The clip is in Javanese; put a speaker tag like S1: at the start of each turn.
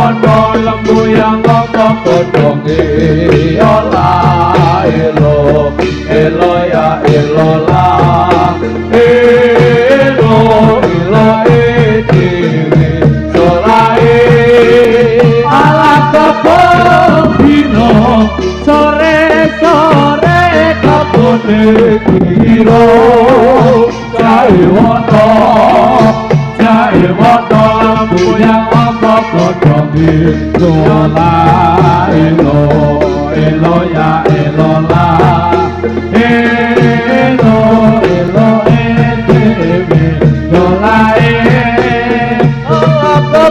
S1: wana lembuyang apa godhonge yola elo elo ya elo la elo elo e dewe solae ala kebon dino sore sore kabone kiro jae wana jae wana lembuyang apa godhonge yola elo elo ya elo la elo elo e dewe yola e apa